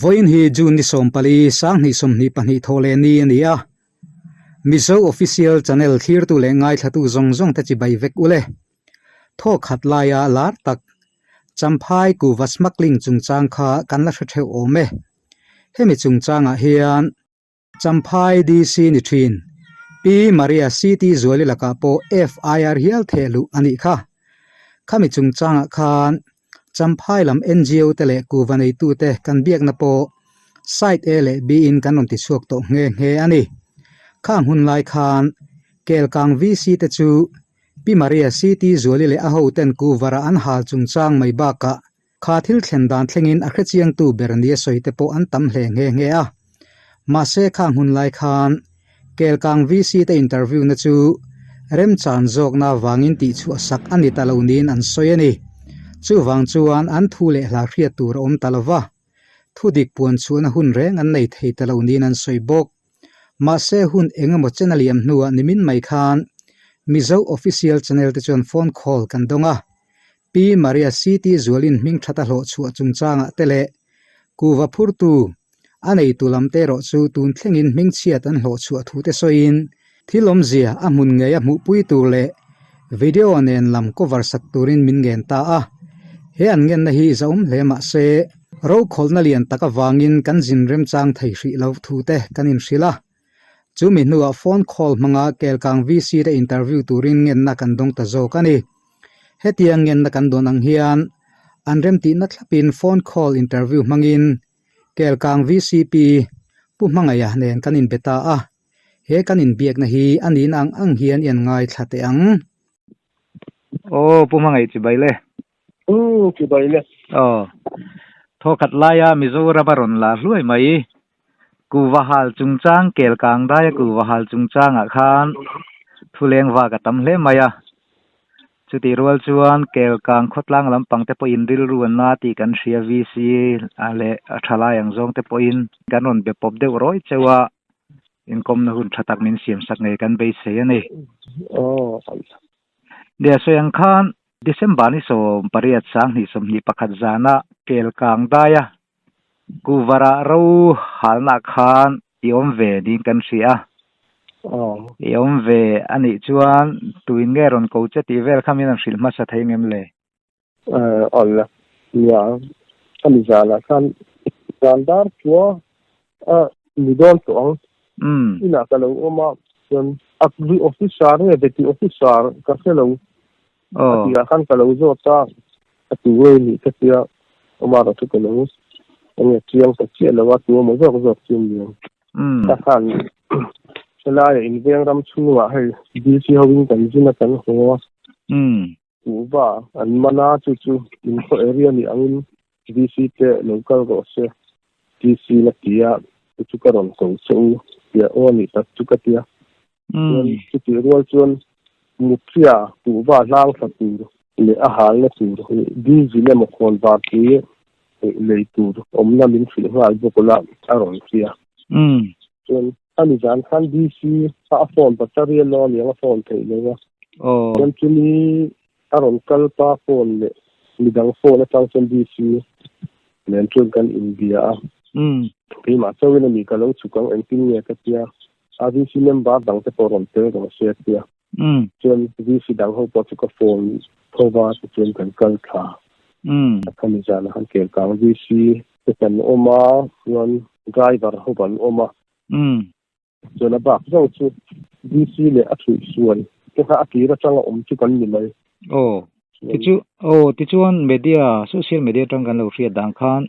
Vawiin hi June ni 14, 2022 thawhleh ni a ni a. Mizo Official Channel thlirtu leh ngaithlatu zawng zawng te chibai vek ule. Thaw khat laia lar tak Champhai kuhva smuggling chungchang kha kan la hre theuh awm e. Hemi chungchangah hian Champhai DC ni thin Pi Maria CT Zuali lakah pawh FIR hial theh luh a nih kha. Khami chungchangah khan Champhai lam NGO te leh kuhva neitute kan biakna pawh Site A leh B in kan rawn tichhuak tawh nghe nghe a ni. Khang hun lai khan Kelkang VC te chu Pi Maria CT Zuali leh a hoten kuhvara an hal chungchang mai bakah kha thil thlen dan thlengin a hrechiangtu ber nia sawi te pawh an tam hle nghe nghe a. Mahse khang hun lai khan Kelkang VC te interview na chu remchan zawkna vangin tihchhuah sak a ni ta lo niin an sawi a ni. Chuvang chuan an thu leh hla hriat tur a awm ta lo va, thudik puan chhuahna hun reng an nei thei ta lo niin an sawi bawk. Mahse hun eng emaw chen a liam hnuah nimin mai khan Mizo Official Channel te chuan phone call kan dawng a, Pi Maria CT Zualin hming that a hlawh chhuah chungchangah te leh kuhva phurtu a neitu lam te erawh chu tun thlengin hmingchhiat an hlawh chhuah thu te sawiin thil awmzia a hmun ngei a hmuhpui tur leh video nen lam cover sak turin min ngen ta a. He an ngenna hi zahawm hle mah se rokhawlhna lian tak avangin kan zin remchang thei hrih lo thu te kan inhrilh a. Chumi hnuah phone call hmanga Kelkang VC te interview turin ngenna kan dawng ta zawk a ni. Hetiang ngenna kan dawn ang hian an remtihna thlapin phone call interview hmangin Kelkang VCP Pu Hmangaia nen kan inbe ta a. He kan inbiakna hi a nihna ang ang hian i an ngaithla teh ang. Aw Pu Hmangaih chibai le. Umm chibai le. Aw. Thawkhat laia Mizoram a rawn la hluai mai. Kuhva hal chungchang Kelkang daia kuhva hal chungchangah khan thuleng vak a tam hle mai a. Chutih rual chuan Kelkang khawtlang lampang te pawhin rilru an na tih kan hria VC leh a thalai ang zawng te pawhin kan rawn be pawp deuh rawi cheu a, inkawmna hun tha tak min siam sak ngei kan beisei a ni. Nia sawi ang khan December ni 18 2021 zana Kelkang daia Kuhvarah ro halna khan i awm ve niin kan hria a. I awm ve a nih chuan tuin nge rawn ko che tih vel kha min rawn hrilh hmasa thei ngem le? Aw la, nia a ni zanah khan zan dar chua a ni dawn tawh ang. Inah ka lo awm a, chuan Agri officer nge Vety officer ka hre lo. A tirah khan ka lo zawt a, a tu ngei nih ka tia awm a rawh chu ka lo enge chiang ta chiah lo a, tu emaw zawk zawk chu ni ang. Ka khan helaiah inveng ram chhungah hei DC hoin kan zin a kan haw a, kuhva an man a, chu chu inkhaw area nih angin DC te lo kal rawh se DC la ti a, chu chu ka rawn ko che u tia aw a nih tak chu ka tia. Chuan chutih rual chuan Mutria kuhva hlang thla tur leh a halna tur diesel emaw khawnvar pui lei tur awmna min hrilh nghal bawk ula a rawn hria. Chuan a ni zan khan DC kha a phone battery a lo aniang a phone theih lo a. Chuan chumi a rawn kal pa phone leh midang phone atang chuan DC nen chuan kan inbia a. Keimah chauhin a ni ka lo chhuk ang engtin nge ka tia. A VC member dang te pawh rawn tel rawh se a tia. Chuan VC dang ho pawh chu ka phone tho va tichuan kan kal thla. A khami zan han kel kang VC te kan awm a, chuan driver ho kan awm a. Chuan a bak zawng chu VC leh a thuih sual te kha a tir atanga awm chu kan ni mai. Aw. Tichu, aw tichuan media, social media atang kan lo hriat dan khan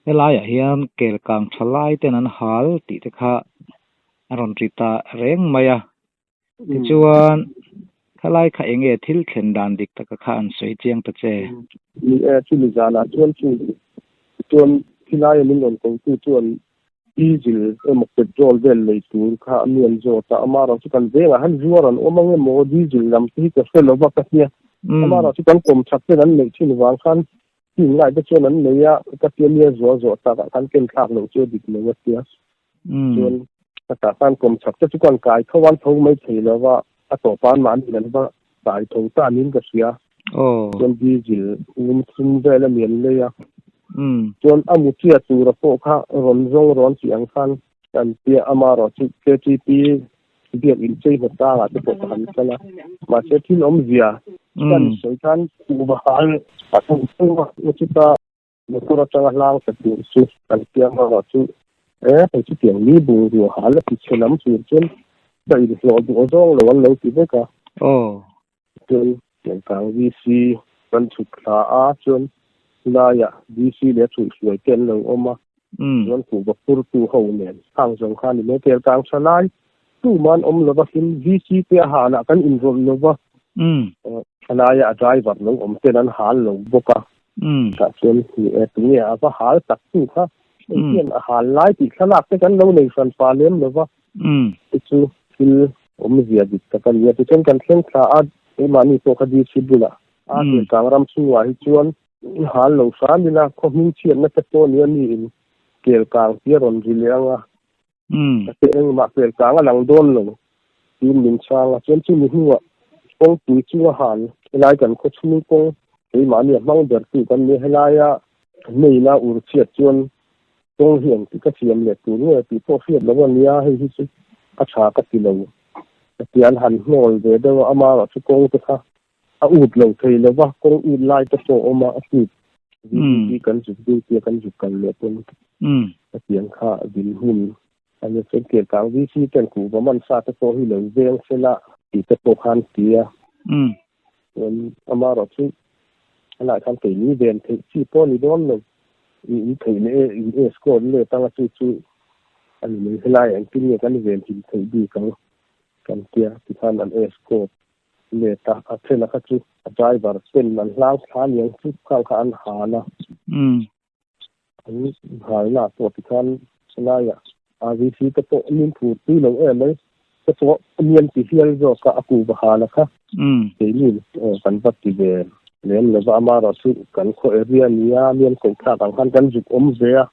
Helaiah hian kel kang tha lai ten an hal tih te kha a rawn ri ta reng mai a, tichuan khalai kha eng nge thil thlen dan dik taka kha an sawi chiang ta che. Ni e, chumi zanah chuan chu chuan thilaia min rawn ko tu chuan diesel emaw petrol vel lei tur kha a mi an zawt a, amaherawhchu kan vengah han zuar an awm ang emaw diesel lam te hi ka hre lo va ka hria, amaherawhchu kan kawmchhak ten an neih thin vang khan Team ngai te chuan an nei a, ka tia nia zual zawh takah khan ken thlak loh chu a dik lo a tia. Chuan ka tah khan kawm chak te chu kan kai tho an tho mai thei lo va, a tawpa an mahni an va kai tho ta niin ka hria. Chuan diesel um thum vel a mi an lei a. Chuan a mutia tura pawh kha rawn zawng rawn tih ang khan kan tia amarawh chu KTP biak inchei hna tangah te pawh ka han kal a. Mahse thil awmzia kan sawi khan kuhva hal a thawk thung a, chuta motor atanga hlang ta tur chu kan tia amarawh chu e hei chutiang mi bungrua hal a ti chhe lam tur chuan ka inhlawh duh zawng lo an lo ti vek a. Chuan Kelkang VC kan chhuk thla a, chuan helaiah VC leh a chhuihhruai te an lo awm a, chuan kuhva phurtu ho nen khang zawng kha a ni mai. Kelkang tha lai tuman awm lova hlim VC te a hanah kan inrawlh lova, helaia a driver lo awm ten an hal lo bawk a, tah chuan ni e tunge a va hal tak tu kha hei hian a hal lai tih thlalak te kan lo nei hran pa lem lova. Te chu thil awmzia dik tak a ni a. Tichuan kan thleng thla a, keimahni pawh kha DC bulah a Kelkang ram chhungah hi chuan hal lo hram ila, khaw hming chhiatna te pawh nia miin Kelkang hi a rawn ri leh ang a, ka ti engmah Kelkang a lang dawn lo tiin min chhang a. Chuan chumi hnuah kawngpui chunga hal helai kan khaw chhung kawng keimahni a hmang bertu kan nia, helaia main a ur chhiat chuan Kawng hi engti ka siam leh tur nge tih pawh hriat lo a nia, hei hi chu a tha ka ti lo. Ka ti an han hnawl ve deuh a, amarawh chu kawng te kha a ut lo thei lo va, kawng ut lai te pawh a awm a, a tut VTP kan zuk ding tia kan zuk kal leh pawn ka tiang kha din hun a nia. Chuan Kelkang VC ten kuhva man sa te pawh hi lo veng sela tih te pawh khan ti a, chuan amarawh chu helaiah khan keini ven theih chi pawh a ni dawn lo. I in theih leh e, in escort let anga chu chu a ni mai. Helai engtin nge kan ven him theih bik ang kan tia tikhan an escort let a, a thena kha chu a driver ten an hlang thla aniang chu khang kha an hal a. An halna pawh tikhan helaiah RVC te pawh min phur pui lo em mai. Ka pawh nian ti hial zawk a, a kuhva hal a kha. Keini kan va ti ve lem lo va, amarawh chu kan khaw area nia nian koh thlak ang khan kan zuk awm ve a.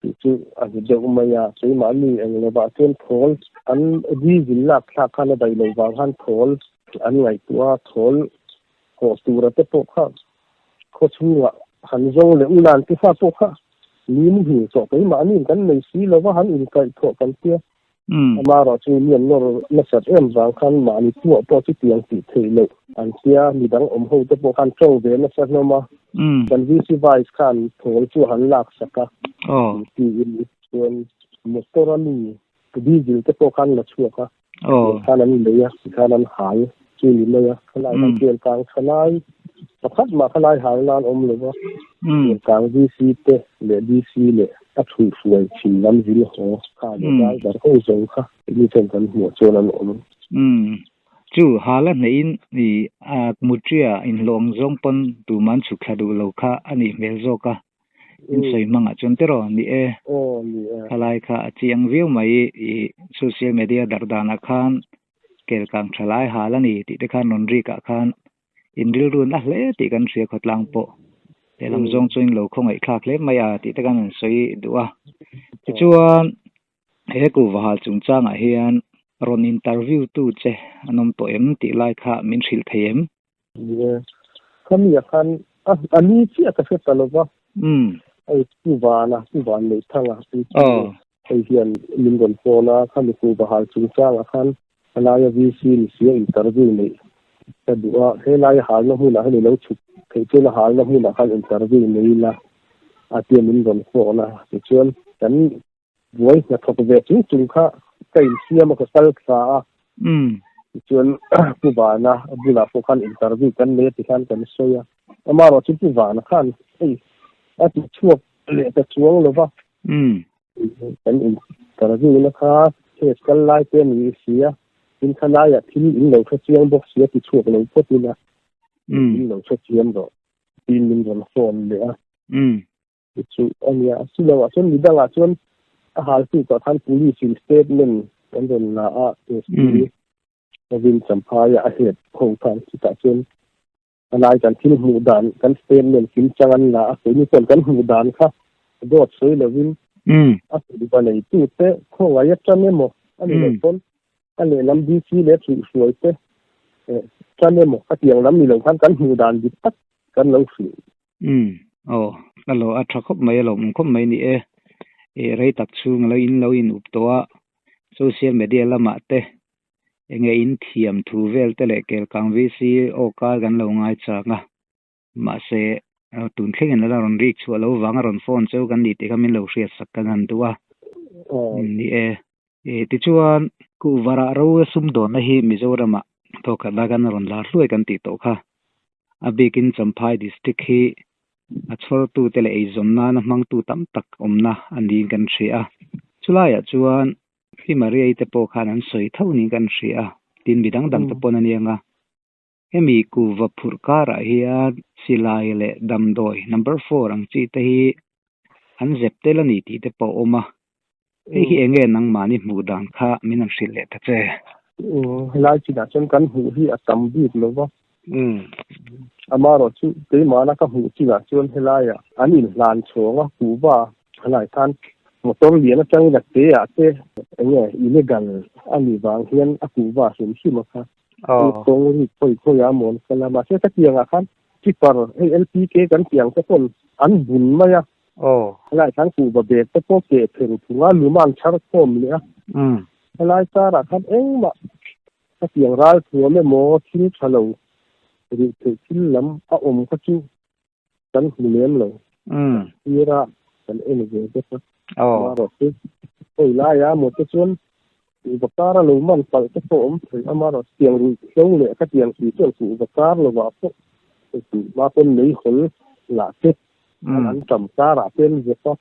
Tih chu a ni deuh mai a, keimahni eng lovah chuan thawl an diesel lak thlak khan a daih loh vang khan thawl an ngaihtuah a, thawl haw tura te pawh kha khaw chhungah han zawng leh ulan te kha pawh kha ni muhil tawh keimahniin kan nei si lo va, han inkaih thawh kan tia. Amarawh chu mi an nawr nasat em vang khan mahni tuah pawh chutiang tih theih loh an tia, midang awm ho te pawh khan tawng ve nasa hlawm a. Kan VC Vice khan thawl chu a han lak sak a, tiin chuan motor a mi diesel te pawh khan la chhuak a, khan an lei a, tikhan an hal chu ni mai a. Khalai khan Kelkang thalai pakhat mah khalai hal nan awm lo va, Kelkang VC te leh DC leh a thuihhruai chhim lam zil haw kha leh driver ho zo kha mi chuan kan hmuh chuan an awm. Chu hal a hnehin i Mutria inhlawh ang zawng pawn tuman chhuk thla duh lo kha a nih hmel zawk a. In sawi hmangah chuan tiraw ni e. Khalai kha a chiang viau mai i social media darh danah khan Kelkang tha lai hal a ni tih te khan rawn rik ah khan in rilru na hle tih kan hria khawtlang pawh lehlam zawng chu in lo khawngaih thlak hle mai a tih te khan an sawi duh a. Tichuan he kuhva hal chungchangah hian rawn interview tu che an awm tawh em tih lai kha min hrilh thei em? Ni e, khami ah khan a ni chiah ka hre ta lo va. Hei Pu Vana, Pu Vanneihthanga hei hian min rawn phone a, khami kuhva hal chungchangah khan helaia VC ni sia interview neih ka duh a, helaia halna hmunah hian i lo chhuk theih chuan a halna hmunah khan interview nei ila a tia min rawn phone a, tichuan kan buai hnathawk ve chung chung kha ka insiam a ka kal thla a, tichuan Pu Vana bulah pawh khan interview kan nei a tikhan kan sawi a, amaherawh chu Pu Vana khan hei a ti chhuak leh ta chuang lo va, kan interview na kha case kal lai te a ni si a, tin kha laiah thil in lo hre chiang bawk si a ti chhuak lo phawt ila, in lo hre chiam rawh tiin min rawn phone leh a. Chu a nia, chu lo ah chuan midangah chuan a hal tuk ah khan police in statement an rawn la a, SP Ravin Champhaia a head ho khan chutah chuan a lai kan thil hmuh dan kan statement kim chang an la a, keini chuan kan hmuh dan kha dawt sawi lovin a hmuh nei tu te khawngaih atang emaw a ni loh pawn a lehlam DC leh thuihhruai te tan emaw khatiang lam ni lo khan kan hmuh dan dik tak kan lo hrilh. Umm aw. A lo a tha khawp mai a lawmawm khawp mai ni e. Ih rei tak chhung lo in lo in up tawh a, social media lamah te enge in thiam thu vel te leh Kelkang VC aw kar kan lo ngai chang a. Mahse tun thlengin a la rawn rik chhuah lo vang a rawn phone cheu kan ni tih kha min lo hriat sak kan han duh a. Ni e. Tichuan Kuhvarah ro sumdawnna hi Mizoramah thawkhat lai khan a rawn lar hluai kan tih tawh kha. A bikin Champhai District hi a chhawrtute leh eizawn nana hmangtu tam tak awmna a niin kan hria a. Chulaiah chuan Pi Maria-i te pawh khan an sawi tho niin kan hria a, tin mi dang dang te pawn a nia nga. Hemi kuhva phurh karah hian silai leh damdawi number four ang chi te hi an zep tel a ni tih te pawh a awm a. Hei hi eng nge nangmahni hmuh dan kha min han hrilh leh ta che? Helai chinah chuan kan hmuh hi a tam bik lo va. Amaherawhchu keimahna ka hmuh chinah chuan helaiah an inhlan chhawng a, kuhva helai khan motor lian atangin a te ah te eng nge illegal a nih vang hian a kuhva hrim hrim a kha. Kawng rik khawi khawi a mawn kal a, mahse ka tiangah khan tipper hei LPK kan tih ang te pawn an bun mai a. Helai khan kuhva bag te pawh keh pheng phung a, luma an chhar khawm leh a. Helai karah khan engmah ka tiang ral thuam emaw thil tha lo rih theih thil lam a awm kha chu kan hmu lem lo. Sira kan en ve bawk a. Amaherawhchu hawi laia maw te chuan kuhva kar a lo man palh te pawh awm thei. Amaherawhchu tiang ruih hlo leh ka tiang si chuan kuhva kar lovah pawh hma pawn meihawl lah te an tam karah te an zep a.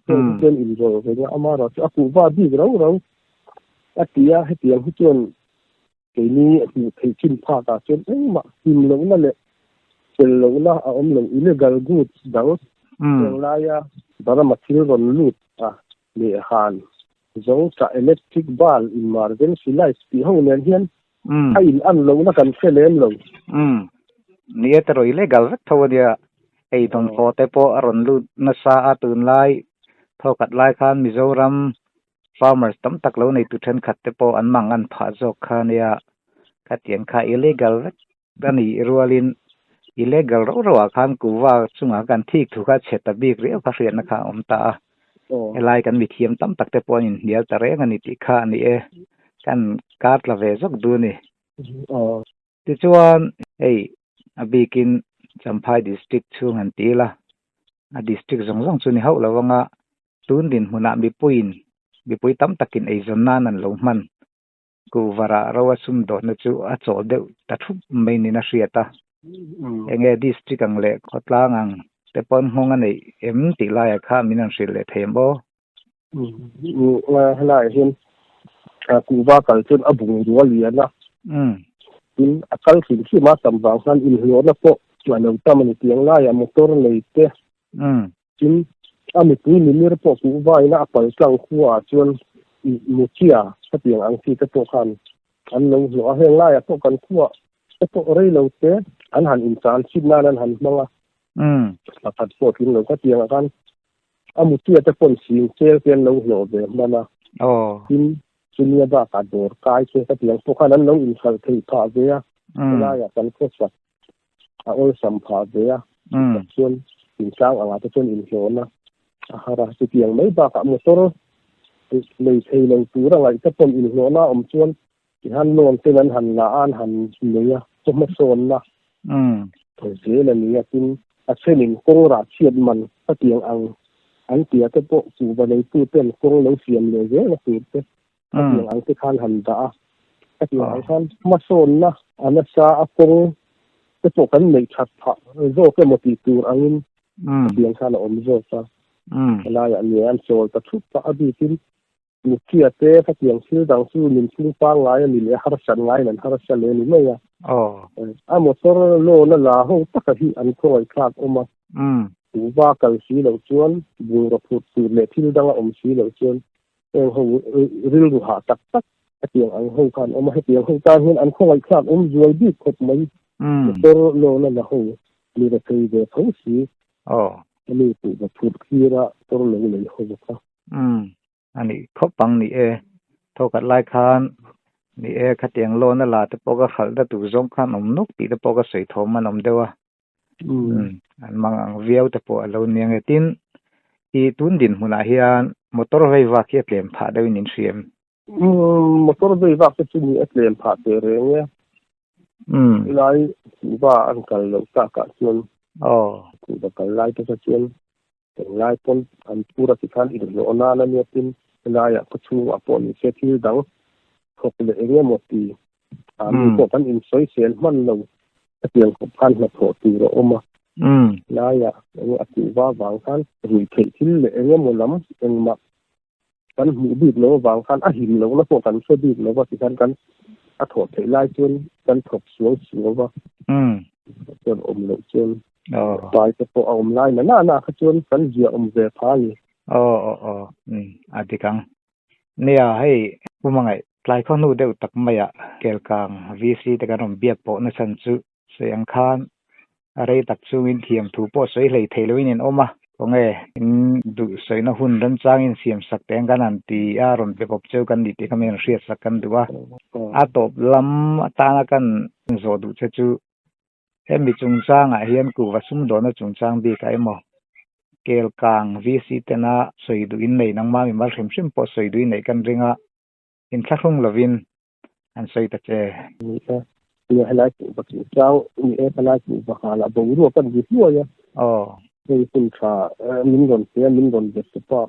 Heng hi chuan inrawlh reng a, amaherawhchu a kuhva bik rau rau a ti a, hetiang hi chuan Keini hmuh theih chin phakah chuan engmah hlim lohna leh fel lohna a awm lo. Illegal goods dang heng laia Burma thil rawn lut a leh han zo tah electric bulb emergency lights tih ho nen hian a in an lohna kan hre lem lo. Ni e teraw illegal vek tho a nia. Hei thawmhnaw te pawh a rawn lut nasa a tunlai thawkhat lai khan Mizoram Farmers tam tak lo neitu thenkhat te pawh an mang an phah zawk kha nia, khatiang kha illegal vek a nih rualin illegal rauh rauhah khan kuhva chungah kan thik thu kha chhe ta bik riau kha hriatna kha a awm ta a, helai kan mithiam tam tak te pawh an inhnial ta reng a ni tih kha a ni e, kan kar tla ve zawk duh a ni. Tichuan hei a bikin Champhai district chhung han ti ila, a district zawng zawng chu ni hauh lo anga Tun dinhmunah mipuiin mipui tam takin eizawn nan an lo hman. Kuhvarah ro a sumdawnna chu a chawl deuh ta thup mai niin a hriat a. Enge district ang leh khawtlang ang te pawn nghawng a neih em tih laiah kha min rawn hrilh leh thei em aw? Helaiah hian kuhva kal chuan a bungrua lian a, tin a kal hrim hrim a tam vang khan inhlawhna pawh a lo tam a ni. Tiang laiah motor nei te Tin, a mipui mimir pawh kuhvaina a pal tlang khuaah chuan Muchia khatiang ang chi te pawh khan an lo hlawh a, heng laiah pawh kan khuaah te pawh rei lo te an han inchân chhit nan an han hmang a, pakhat pawh tling lo khatiangah khan a Muchia te pawn sing chel te an lo hlawh ve hman a, tin chumia bakah dawr kai te khatiang pawh khan an lo inhralh theih phah ve a, helaiah kan khawsak a awlsam phah ve a, chutah chuan intlang angah te chuan inhlawhna a har a, chutiang mai bakah motor lei thei lo tura ngaih te pawn inhlawhna a awm chuan tihan loan ten an han la a, an han nei a, chaw hmasawnna tho zel a ni a, tin a thenin kawng rah chhiat man khatiang ang an tia te pawh kuhva neitu ten kawng lo siam leh zel na tur te Khatiang ang te khan han dah a, khatiang ang khan hmasawnna a nasa a kawng te pawh kan neih that phah zawk emaw tih tur angin khatiang khan a awm zawk a. Helaiah nge an chawl ta thup a, a bikin Muthia te khatiang thil dang chu nunphung pangngai a ni leh a harsat ngaiin an harsa leh a ni mai a. A motor loan a la ho taka hi an khawngaihthlak awm a, kuhva kal si loh chuan bungraw phurh tur leh thil dang a awm si loh chuan Heng ho rilru hah tak tak hetiang ang ho khan awm a, hetiang ho tan hian an khawngaihthlak awm zual bik khawp mai. Motor loan a la ho mi rethei ve tho si. A nu tih va phurh thlir a motor lo lei ho bawk a. A nih khawp ang ni e. Thawkhat lai khan ni e khatiang loan a la te pawh ka hralh na tur zawng khan awm nuk tih te pawh ka sawi thawm an awm deuh a. An mang ang viau te pawh a lo nia nge. Tin, i tun dinhmunah hian motor vei vak hi a tlem phah deuhin in hria em? Motor vei vak te chu ni a tlem phah teh reng e. Lai kuhva an kal loh takah chuan kuhva kal lai te kha chuan Englai pawn an phur a tikhan inhlawh nan a nia tin helaiah khaw chhungah pawh ni se thil dang thawk leh eng emaw ti a mi pawh kan insawisel hman lo hetiang khawp khan hnathawh tur a awm a. Helaiah eng a tih va vang khan ruih theih thil leh eng emaw lam engmah kan hmuh bik lo avang khan a him lohna pawh kan hre bik lo va tikhan kan a thawh theih lai chuan kan thawk sual sual va chuan awm loh chuan pai te pawh a awm lai na na na kha chuan kan zia awm ve pha a ni. Aw aw aw a dik ang. Nia hei Pu Mangaih tlai khaw hnu deuh tak maiah Kelkang VC te kan rawn biak pawh nachhan chu Sawi ang khan a rei tak chungin thiam thu pawh sawi hlei thei loin in awm a, khawnge in duh sawina hun remchangin siam sak teh ang kan han ti a, rawn pe pawp cheu kan nih tih kha min hriat sak kan duh a. A tawp lam atana kan zawh duh che chu hemi chungchangah hian kuhva sumdawnna chungchang bikah emaw Kelkang VC tena sawi duh in nei nangmah mimal hrim hrim pawh sawi duh in neih kan ring a, inthlahrung lovin an sawi ta che. Ni e, nia helai kuhva chungchang ni e, helai kuhva hal ah boruak a ni hluai a. Aw. Hei hun tha min rawn pe a, min rawn bet tawp a,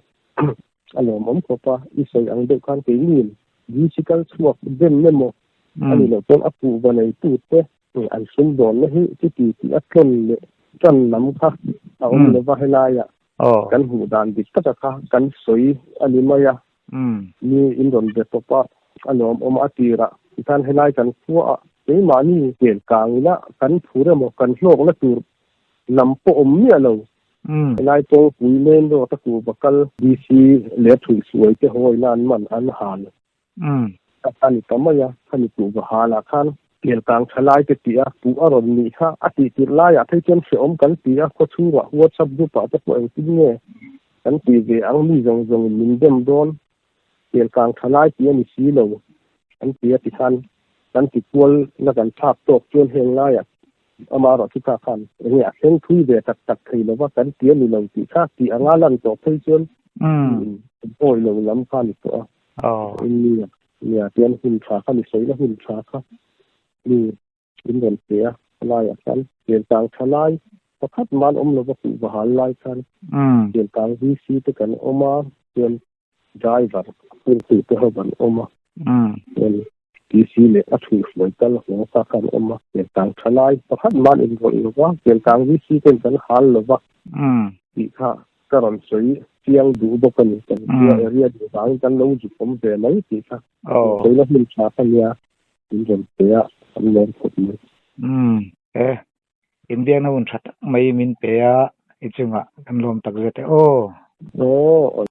a lawmawm khawp a, i sawi ang deuh khan keini VC kal chhuak dem emaw a nih loh chuan a kuhva neitute an sumdawnna hi chuti tih a tlawn leh tan lam kha a awm lova helaiah kan hmuh dan dik taka kha kan sawi a ni mai a. Mi in rawn be tawp a, a lawmawm a tirah tikhan helai kan khua a, keimahni kel kang ila kan phur emaw kan hlawkna tur lam pawh awm miah lo. Helai kawngpui main road a kuhva kal DC leh thuih suai te hawina an man an hal a ni ta mai a, khami kuhva hal ah khan kel kang tha lai te tih a puh a rawn nih kha a tih tirh laiah phei chuan hrehawm kan ti a, khawchhungah WhatsApp group ah te pawh engtin nge Kan ti ve ang mi zawng zawngin min dem dawn, kel kang tha lai tih a ni si lo an ti a tikhan kan ti kual na kan thlak tawk chuan heng laiah amaherawh chu kha khan enge a thleng thui ve tak tak thei lova kan ti a ni lo tih kha tih anga lan tawh phei chuan in awi lo lam kha a ni tawh a. Nia, nia tian hun tha kha ni sawi na hun tha kha mi In rawn pe a, helaiah khan Kelkang thalai pakhat man awm lova kuhva hal lai khan Kelkang VC te kan awm a, chuan driver phurtu te ho kan awm a, chuan PC leh a thuihhruai kal haw kha kan awm a, Kelkang thalai pakhat man inrawlh lova Kelkang VC ten kan hal lova tih kha ka rawn sawi chiang duh bawk a ni. Kan khua area duh vangin kan lo zuk awm ve mai tih kha sawina hmun tha kha nia. In rawn pe a, an lawm khawp mai. Umm, e, inbiakna hun tha tak mai min pe a, i chungah kan lawm tak zet e aw. Aw.